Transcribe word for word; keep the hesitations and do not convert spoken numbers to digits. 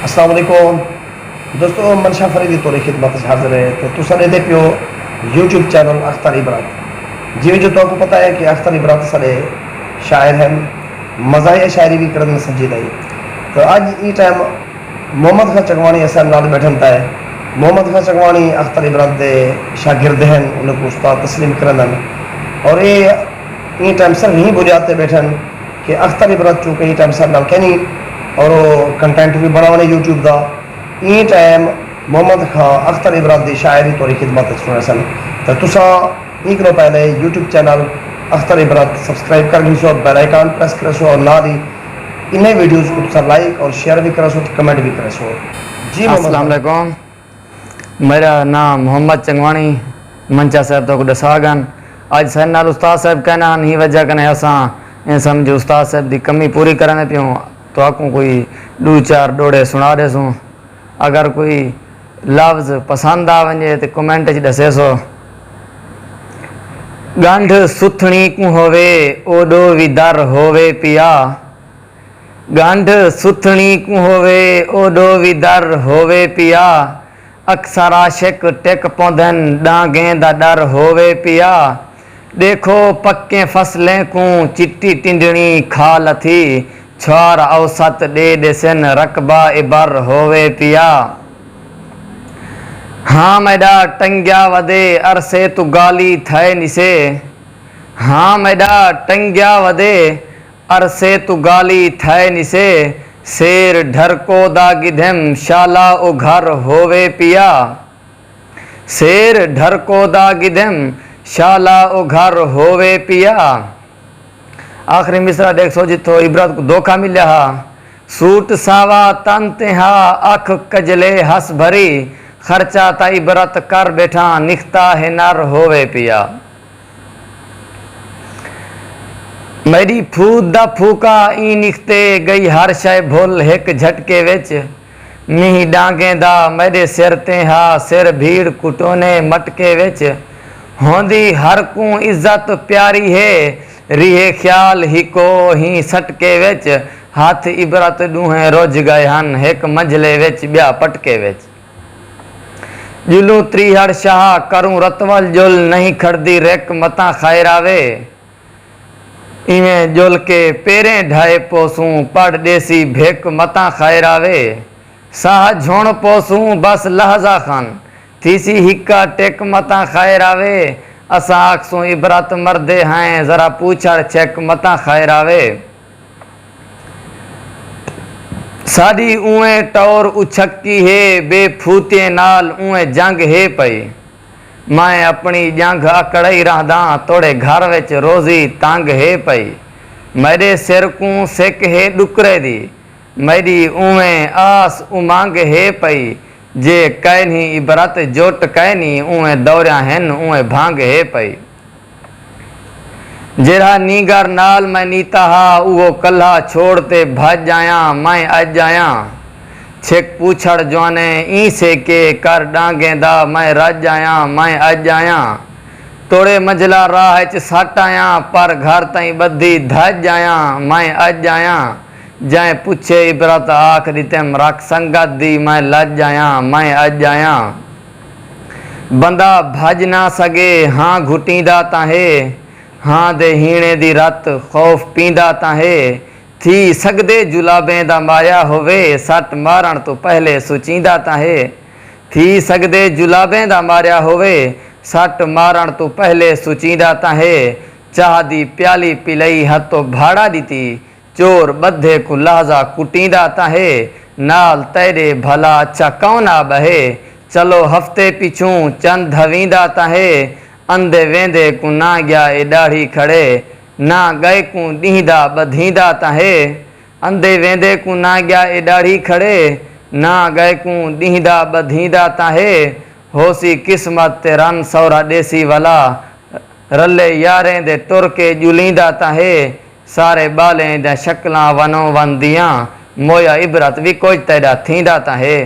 السلام علیکم دوستو، منشا فریدی تہاݙی خدمت اچ حاضر ہے تے تساں ݙیہدے پیو یوٹیوب چینل اختر عبرت۔ جیویں جو تہاکوں پتہ ہے کہ اختر عبرت ساݙے شاعر ہن، مزاحیہ شاعری وی کریندن سنجیدہ ہی۔ تے اڄ ایں ٹائم محمد خاں چکوانی اساݙے نال ٻیٹھن پئے۔ محمد خاں چکوانی اختر عبرت دے شاگرد ہن، انہاں کوں استاد تسلیم کریندن اور اے ایں ٹائم صرف ایں بنیاد تے ٻیٹھن کہ اختر عبرت چونکہ ایں ٹائم ساݙے نال کینی اور او کنٹینٹ وی بݨاوݨے یوٹیوب دا۔ ایں ٹائم محمد خاں اختر عبرت دی شاعری تہاݙی خدمت اچ سݨیسن۔ تے تساں ایں کنوں پہلے یوٹیوب چینل اختر عبرت سبسکرائب کر گھنسو، بیل آئیکن پریس کریسو اور نال ہی انہیں ویڈیوز کوں تساں لائک اور شیئر وی کریسو تے کمنٹ وی کریسو۔ جی محمد السلام خاں۔ علیکم، میݙا ناں محمد چنگواݨی، منچا صاحب تہاکوں ݙسا ڳن۔ اڄ ساݙے نال استاد صاحب کائنا ہن، ایں وجہ کنیں اساں ایں سمجھ استاد صاحب دی کمی پوری کریندے پیوں۔ تہاکوں کوئی ݙو چار ݙوہڑے سݨا ݙیسوں۔ اگر کوئی لفظ پسند آ ونڄے تے کمنٹ اچ ݙسیسو۔ ڳنڈھ ستھݨی کوں ہووے، اوݙو وی در ہووے پیا۔ ڳنڈھ ستھݨی کوں ہووے، اوݙو وی در ہووے پیا۔ اکثر عاشق ٹک پوندن، ݙانگیں دا ݙر ہووے پیا۔ ݙیکھو پکیں فصلیں کوں، چٹی ٹنڈݨی کھا لتھی۔ چھوار اوسط ݙے ݙیسن، رقبہ ابر ہووے پیا۔ ہاں میݙا ٹنگیا ودے، عرصے توں ڳالی تھئے نسے۔ ہاں میݙا ٹنگیا ودے، عرصے توں ڳالی تھئے نسے۔ سیر ڈھرکو دا گدھم، شالا او گھر ہووے پیا۔ سیر ڈھرکو دا گدھم، شالا او گھر ہووے پیا۔ آخری مصرعہ ݙیکھسو جتھوں عبرت کوں دھوکا ملیا ہا۔ سوٹ ساوا تن تے ہا، اکھ کجلے ہس بھری۔ خرچہ تاں عبرت کر ٻیٹھاں، نکھتا ہے نر ہووے پیا۔ میݙی پھوت دا پھوکا ایں نکھتے، ڳئی ہر شئے بھل ہک جھٹکے وچ۔ مینہ ݙانگیں دا میݙے سر تے ہا، سر بھیڑ کٹونے مٹکے وچ۔ ہوندی ہر کوں عزت پیاری ہے، ریہے خیال ہکو ہیں سٹکے وچ۔ ہتھ عبرت ݙوہیں رجھ ڳئے ہن ہک منجھلے وچ ٻیا پٹکے وچ۔ ڄلوں تریہڑ شاہ کروں رتول ڄل، نہیں کھڑدی رک متاں خیر آوے۔ ایویں ڄل کے پیریں ڈھائے پوسوں، پڑ ݙیسی بھک متاں خیر آوے۔ ساہ جھݨ پوسوں بس لحظہ خن، تھیسی ہکا ٹک متاں خیر آوے۔ اساں آکھسوں عبرت مردے ہائیں، ذرا پوچھڑ چھک متاں خیر آوے۔ ساݙی اونویں ٹور اچھکی ہے، ٻئے پھوتیں نال اونویں جنگ ہے پئی۔ میں اپݨی ڄنگھ اکڑائی رہنداں، توڑے گھر وچ روزی تنگ ہے پئی۔ میݙے سر کوں سک ہے ݙکرے دی، میݙی اونویں آس امنگ ہے پئی۔ جے کائنی عبرت جٹ کائنی، اونویں دوریاں ہن، اونویں بھنگ ہے پئی۔ جیڑھا نینگر نال میں نیتا ہا، اوہو کلہا چھوڑ تے بھڄ آیاں، میں اڄ آیاں۔ چھک پوچھڑ جوانیں ایں سیکے، کر ݙانگیں دا میں رڄ آیاں، میں اڄ آیاں۔ توڑے منجھلا راہ اچ سٹ آیاں، پر گھر تئیں ٻدھی دھڄ آیاں، میں اڄ آیاں۔ جئیں پچھے عبرت آکھ ݙتم، رکھ سنگت دی میں لڄ آیاں، میں اڄ آیاں۔ بندہ بھڄ نہ سڳے، ہاں گھٹیندا تاں ہے، ہاں دے ہیݨے دی رت خوف پیندا تاں ہے۔ تھی سڳدے جلابیں دا ماریا ہووے، سٹ مارݨ توں پہلے سچیندا تاں ہے۔ تھی سڳدے جلابیں دا ماریا ہووے، سٹ مارݨ توں پہلے سچیندا تاں ہے۔ چاہ دی پیالی پلئی ہتھوں بھاڑا ݙتی، چور ٻدھے کوں لحظہ کٹیندا تاں ہے۔ نال تیݙے بھلا اچھا کون آ ٻہے، چلو ہفتے پچھوں چن دھویندا تاں ہے۔ اندے ویندے کوں نہ ڳیا اے ݙاڑھی کھڑے، نہ ڳئے کوں ݙینہدا ٻدھیندا تاں ہے۔ اندے ویندے کوں نہ ڳیا اے ݙاڑھی کھڑے، نہ ڳئے کوں ݙینہدا ٻدھیندا تاں ہے۔ ہوسی قسمت تے رن سورا ݙیسی ولا، رلے یاریں دے ٹر کے ڄلیندا تاں ہے۔ سارے ٻالیں دیاں شکلاں ونوں ون دیاں، مویا عبرت وی کجھ تیݙا تھیندا تاں ہے۔